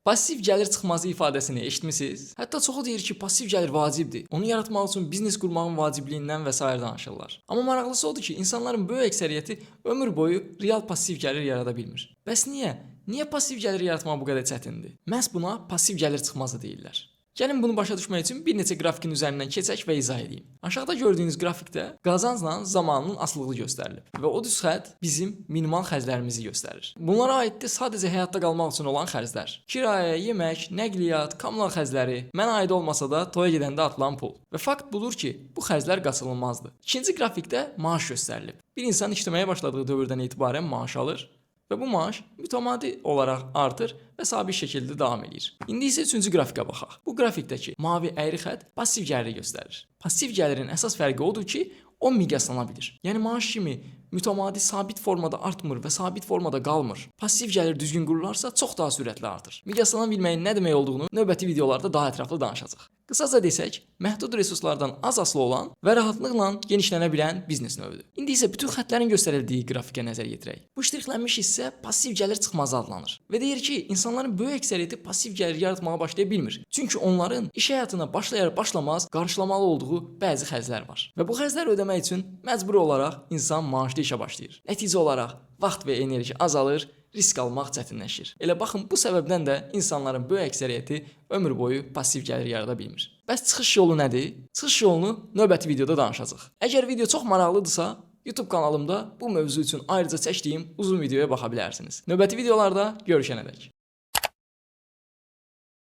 Passiv gəlir çıxmazı ifadəsini eşitmisiniz? Hətta çoxu deyir ki, passiv gəlir vacibdir. Onu yaratmaq üçün biznes qurmağın vacibliyindən və sair danışırlar. Amma maraqlısı odur ki, insanların böyük əksəriyyəti ömür boyu real passiv gəlir yarada bilmir. Bəs niyə? Niyə passiv gəlir yaratmaq bu qədər çətindir? Məhz buna passiv gəlir çıxmazı deyirlər. Gəlin bunu başa düşmək üçün bir neçə qrafikin üzərindən keçək və izah edeyim. Aşağıda gördüyünüz qrafikdə qazancla zamanın asılılığı göstərilib və o düz xətt bizim minimal xərclərimizi göstərir. Bunlara aiddir sadəcə həyatda qalmaq üçün olan xərclər. Kirayə, yemək, nəqliyyat, kommunal xərcləri, mənə aid olmasa da toya gedəndə atılan pul. Və fakt budur ki, bu xərclər qaçınılmazdır. İkinci qrafikdə maaş göstərilib. Bir insan işləməyə başladığı dövrdən etibarən maaş alır və bu maaş mütəmadi olaraq artır və sabit şəkildə davam eləyir. İndi isə üçüncü qrafikə baxaq. Bu qrafikdəki mavi əyri xətt passiv gəliri göstərir. Passiv gəlirin əsas fərqi odur ki, o miqyaslana bilir. Yəni maaş kimi mütəmadi sabit formada artmır və sabit formada qalmır. Passiv gəlir düzgün qurularsa, çox daha sürətli artır. Miqyaslana bilməyin nə demək olduğunu növbəti videolarda daha ətraflı danışacağıq. Qısaca desək, məhdud resurslardan az asılı olan və rahatlıqla genişlənə bilən biznes növüdür. İndi isə bütün xəttlərin göstərildiyi qrafikə nəzər yetirək. Bu ştrixlənmiş hissə passiv gəlir çıxmazı adlanır. Və deyir ki, insanların böyük əksəriyyəti passiv gəlir yaratmağa başlaya bilmir. Çünki onların iş həyatına başlayar başlamaz qarşılamalı olduğu bəzi xərclər var. Və bu xərcləri ödəmək üçün məcburi olaraq insan maaşlı işə başlayır. Nəticə olaraq vaxt və enerji azalır, risk almaq çətinləşir. Elə baxın, bu səbəbdən də insanların böyük əksəriyyəti ömür boyu passiv gəlir yarada bilmir. Bəs çıxış yolu nədir? Çıxış yolunu növbəti videoda danışacağıq. Əgər video çox maraqlıdırsa, YouTube kanalımda bu mövzu üçün ayrıca çəkdiyim uzun videoya baxa bilərsiniz. Növbəti videolarda görüşənədək.